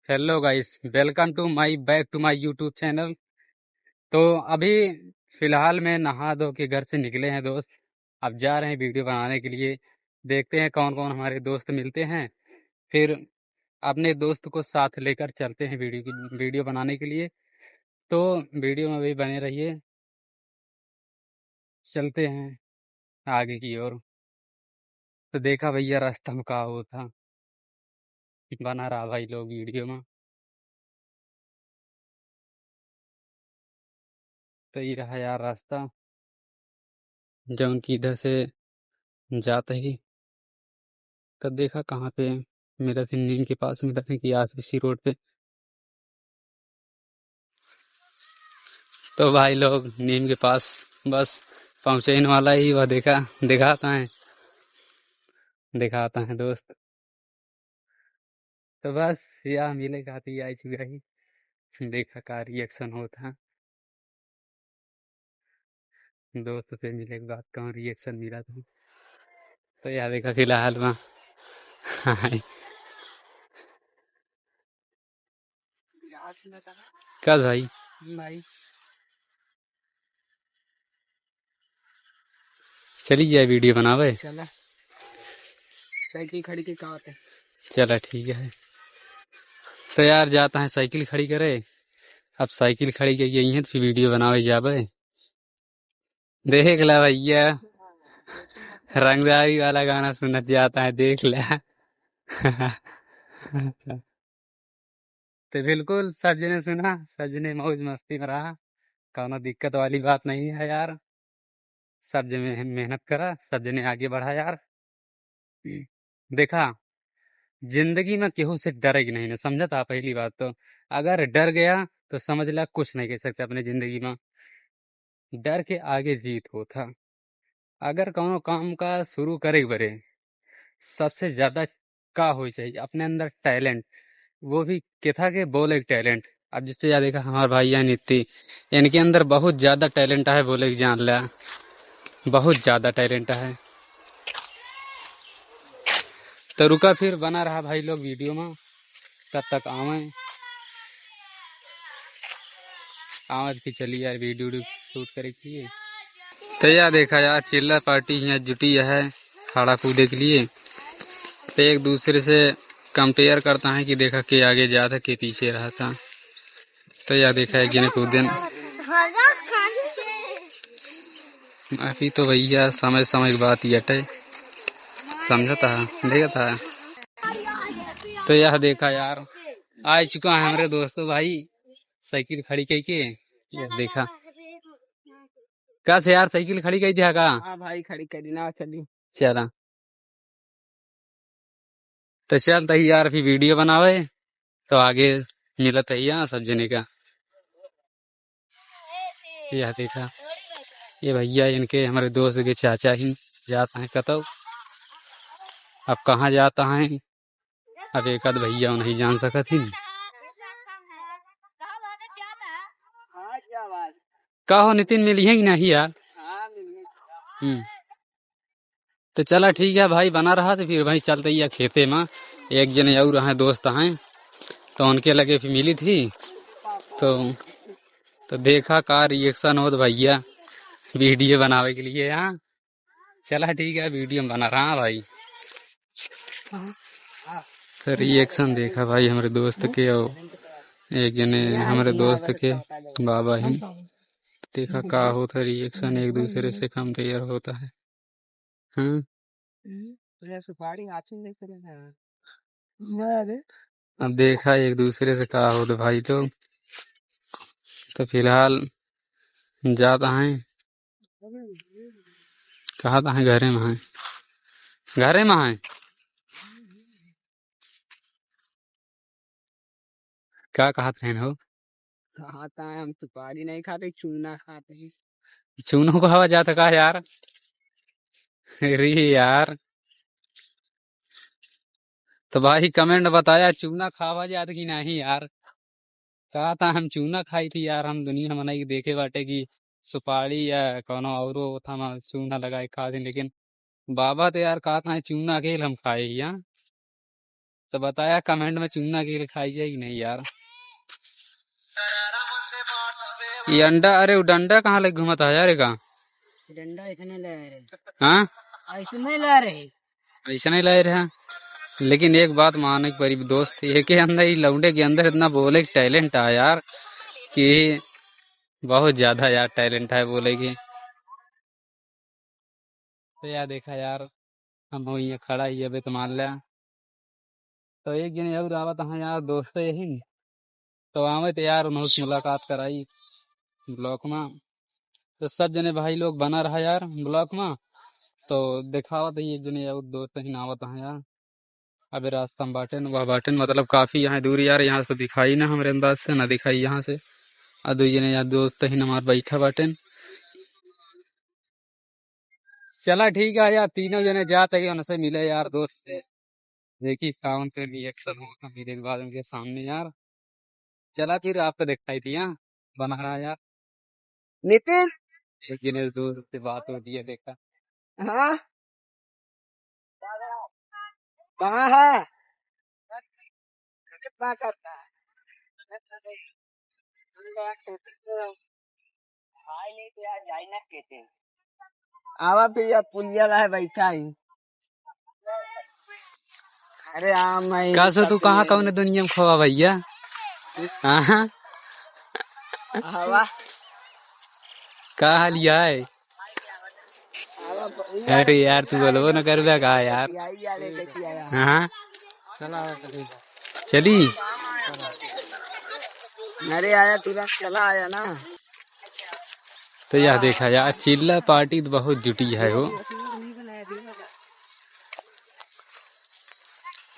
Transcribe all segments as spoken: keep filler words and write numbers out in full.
Hello guys, welcome to my, back to my YouTube channel। तो अभी फिलहाल में नहा धो के घर से निकले हैं दोस्त, अब जा रहे हैं वीडियो बनाने के लिए। देखते हैं कौन कौन हमारे दोस्त मिलते हैं, फिर अपने दोस्त को साथ लेकर चलते हैं वीडियो की, वीडियो बनाने के लिए। तो वीडियो में भी बने रहिए, चलते हैं आगे की ओर। तो देखा भैया रास्ता में का होता, बना रहा भाई लोग वीडियो में। तो ये रहा यार रास्ता, जौन की इधर से जात ही। तो देखा कहाँ पे मिलत ही, नीम के पास मिलत ही कि आरसीसी रोड पे। तो भाई लोग नीम के पास बस पहुँचे वाला ही, वह देखा, दिखाता है, दिखाता है दोस्त। तो बस यह मिले खातिर आई चुका ही, देखा का रिएक्शन होता है दोस्त से मिले के बाद, कौन रिएक्शन मिला था। तो यह देखा फिलहाल वहाँ का भाई, भाई। चली जाए वीडियो बनावे। चला, साइकिल खड़ी के का होते। चला ठीक है। तो यार जाता है साइकिल खड़ी करे। अब साइकिल खड़ी के यही है तो फिर वीडियो बनावे जावे। देख ला भैया, रंगदारी वाला गाना सुनत जाता है, देख ला। तो बिल्कुल सब जने सुना, सब जने मौज मस्ती में रहा, कौनो दिक्कत वाली बात नहीं है यार। सब जने मेहनत करा, सब जने आगे बढ़ा यार। देखा, जिंदगी में केहू से डरे के नहीं ना, समझा था? पहली बात तो, अगर डर गया तो समझ ला कुछ नहीं कर सकते अपने जिंदगी में। डर के आगे जीत होता। अगर कौनो काम का शुरू करे के बरे, सबसे ज्यादा का होई चाहिए अपने अंदर? टैलेंट, वो भी केथा के बोले के टैलेंट। अब जैसे या देखा हमार भाई या नीति, इनके अंदर बहुत ज्यादा टैलेंट है, बोले के जान ला, बहुत ज्यादा टैलेंट है। तो रुका फिर बना रहा भाई लोग वीडियो में, तब तक आवे, आवे फिर चली यार वीडियो वीडियो शूट करे के लिए। तो या देखा यार चिल्ला पार्टी यहाँ जुटी है खाड़ा कूदे के लिए। तो एक दूसरे से कंपेयर करता है कि देखा के आगे जाता, के पीछे रहता। तो या देखा एक जने कूदन। अभी तो भैया समय समय की बात ही अटे, समझता है, देखता है। तो यह देखा यार, आ चुका है हमारे दोस्तों भाई साइकिल खड़ी कई के। ये देखा, का से यार साइकिल खड़ी कई दिया का? हाँ भाई, खड़ी करी ना, चली। चला। तो चल तही यार, फिर वीडियो बनावे, तो आगे मिलत है यहाँ सब जने का। यह देखा, ये भैया इनके, हमारे दोस्त के चाचा ही जाता है कतौ। अब कहाँ जाता है, अब एक आध भैया नहीं जान सकत ही। का हो नितिन, मिली है कि नहीं यार? हम्म। तो चला ठीक है भाई, बना रहा तो फिर भाई चलते ही खेते में। एक जने और हैं दोस्त हैं, तो उनके लगे फिर मिली थी, तो तो देखा का रिएक्शन होत भैया वीडियो बनावे के लिए। हाँ चला ठीक है, वीडियो में बना रहा भाई। तो रिएक्शन देखा भाई हमरे दोस्त के और एक जने हमरे दोस्त के बाबा ही। देखा का होता रिएक्शन, एक दूसरे से कम तैयार होता है। हाँ। हम्म, तो ये सुपारी हाथ में लेके रखा है। ना रे। अब देखा एक दूसरे से का होत भाई लोग। तो फिलहाल जात हैं। कहा तो हैं घरे में हैं। घरे में हैं। का कहत रहन हो? कहत हैं हम सुपारी नहीं खाते, चूना खाते हैं। चूनो खावा जाता का यार? अरे यार, तो भाई कमेंट बताया, चूना खावा जात कि नहीं यार? कहत हैं हम चूना खाई थी यार, हम दुनिया मनई के देखे बाटे कि सुपारी या कौनो औरो ओथा में चूना लगाए खात ही, लेकिन बाबा तो यार कहत हैं चूना अकेल हम खाए ही, हाँ। तो बताया comment में चुन्ना के खाई जाए कि नहीं यार। ये अंडा, अरे वो डंडा कहाँ लेके घूमत है यार, का? डंडा इसने ले रहे। हाँ? ऐसे नहीं ले रहे। ऐसे नहीं ले रहे। लेकिन एक बात माने के परी दोस्त, ये के अंदर, ये लौंडे के अंदर इतना बोले के talent है यार, कि बहुत ज्यादा यार talent है बोले के। तो यार देखा यार, हम हो यहाँ खड़ा ही अबे तो मान लिया। तो एक जने और आवत हैं यार दोस्त यही, तो आवे तो यार उन्हों से मुलाकात कराई vlog में। तो सब जने भाई लोग बना रहा यार vlog में। तो दिखावत ही एक जने और दोस्त ही आवत हैं यार। अबे रास्ता में बाटेन, वह बाटेन, मतलब काफी यहाँ दूर यार, यहाँ से दिखाई ना हमरे अंदाज से, ना दिखाई यहाँ से। आ दो जने यार दोस्त ही हमार बैठा बाटेन। चला ठीक है यार, तीनों जने जात है उनसे मिले यार दोस्त से। देखी कौन से reaction होता मिले के बाद उनके सामने यार। चला फिर आपको दिखाई दिया बना रहा यार। नितिन। एक जने दोस्त से बात होती है, देखा। हाँ। कहाँ है? कितना करता है? भाई नहीं तो यार, जाई ना कहते। आवा फिर यार, पुलिया ला है बैठा ही। अरे हाँ, मैं का सो तू कहाँ कौन दुनिया में खोवा भैया? हाँ? हवा। का हाल है? अरे यार, तू बोलबो न करबे का यार? हाँ? चली। अरे आया, तुरंत चला आया ना। तो यह देखा यार, चिल्ला party तो बहुत जुटी है हो।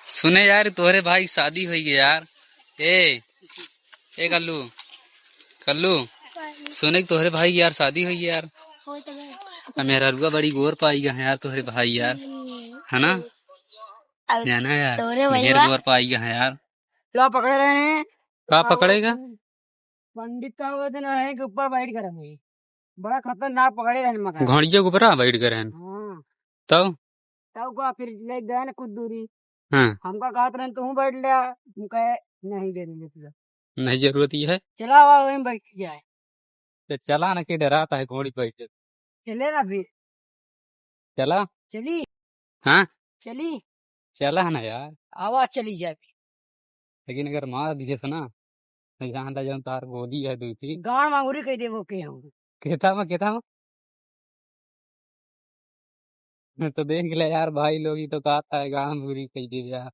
सुने यार, तोहरे भाई की शादी होई गई यार। ए, ए कल्लू, कल्लू, सुने कि तोहरे भाई की यार शादी होई गई यार। होई तो गई। अब मेहरारुआ बड़ी गोर पाई गए हैं यार तोहरे भाई यार, हम्म। है ना? अब है ना यार? तोहरे ढेर भैया गोर पाई गए हैं यार। लो पकड़े रहे हैं। का पकड़ेगा? पंडित का वो दिन है कि ऊपर बैठ कर हमें बड़ा खतरनाक पकड़े रहन मगर। घोड़िया के ऊपर बैठ कर रहन। हाँ। तब? तब का फिर ले गए ना कुछ दूरी। हाँ। हमका कहत रहन, "तू बैठ ले।" हम कहे, "नहीं दे देंगे तुझे।" नहीं जरूरत ये है। चला हुआ वहीं बैठ जाए। तो चला ना, के डराता है घोड़ी बैठ। चले ना फिर। चला? चली। हाँ? चली। चला ना यार। आवा चली जाए। लेकिन अगर मार दिए थे ना, तो जान ला जौन तार गोली है दूसरी। गाँड़ मांगुरी कह देबो के हम। केथा में, केथा में? तो देख ले यार भाई लोग, ये तो कहता है गाँड़ मांगुरी कह दे यार।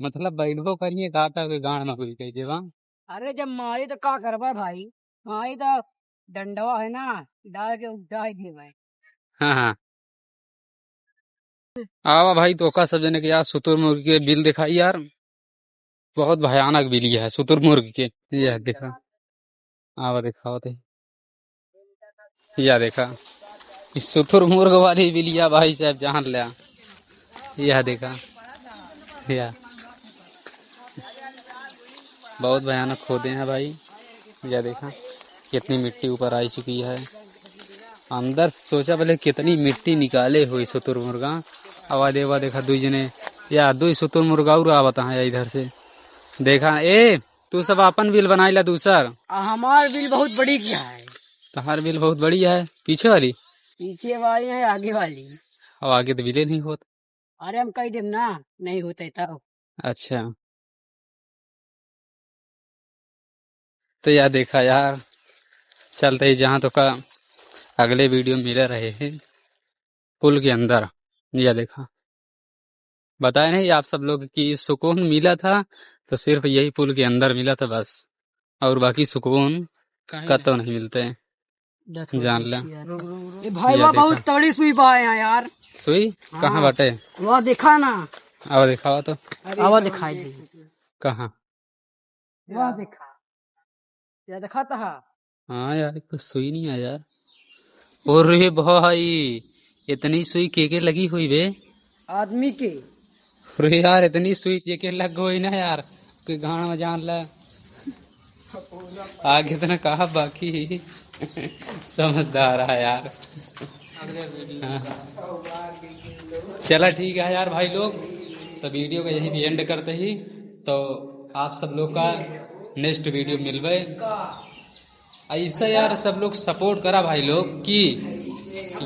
मतलब बैठबो करिए, कहता है कि गाँड़ मांगुरी कह देबा। अरे जब मारी तो का करबा भाई, मारी तो डंडवा है ना, डाल के उठा ही देबा। हाँ, हाँ। आवा भाई, तो का सब जने के यार शुतुरमुर्ग के बिल दिखाई यार, बहुत भयानक बिल ये है शुतुरमुर्ग के। यह देखा, आवा दिखाओ तो, यह देखा, इस शुतुरमुर्ग वाली बिलिया भाई साहब जान ले। यह देखा, यह बहुत भयानक खोदे हैं भाई। यह देखा, कितनी मिट्टी ऊपर आ चुकी है। अंदर से सोचा भले कितनी मिट्टी निकाले हुई शुतुरमुर्गा। आवा दे, आवा देखा, दुई जने, या दुई शुतुरमुर्गा और आवत हैं इधर से। देखा, ए, तू सब अपन बिल बनाई ला दूसर। आ, हमार बिल बहुत बड़ी किया है। तहार बिल बहुत बड़ी है, पीछे वाली? पीछे वाली है, आगे वाली। अब आगे तो बिले नहीं होत। अरे हम कह देम ना, नहीं होते तब। अच्छा। तो यह देखा यार, चलते ही जहाँ तो का अगले video में मिला रहे हैं पुल के अंदर। यह देखा, बताए नहीं आप सब लोग कि सुकून मिला था तो सिर्फ यही पुल के अंदर मिला था बस, और बाकी सुकून कहीं कतौ नहीं मिलते हैं। जान ले। ए भाई, यह वाह, बहुत देखा। तगड़ी सुई बा यहाँ यार। सुई? हाँ। कहाँ बाटे? वाह, देखा ना। आवा दिखावा तो। अरे, आवा दिखाई दे। कहाँ? वाह, देखा। या देखा तो है। हाँ यार, कुछ सुई नहीं है यार। और रे भाई, इतनी सुई के के लगी हुई बे? आदमी के। अरे यार, इतनी सुई जे के लग गई ना यार, कि गाँड़ में जान ला। आगे इतना कहा बाकी। समझदार है यार। हाँ। चला ठीक है यार भाई लोग, तो video का यही भी end करते ही, तो आप सब लोग का next video मिलबे। ऐसा यार सब लोग support करा भाई लोग कि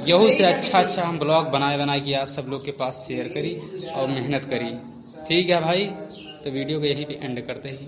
यहू से अच्छा अच्छा हम vlog बनाए बनाए कि आप सब लोग के पास share करी और मेहनत करी। ठीक है भाई, तो video को यही पे end करते ही।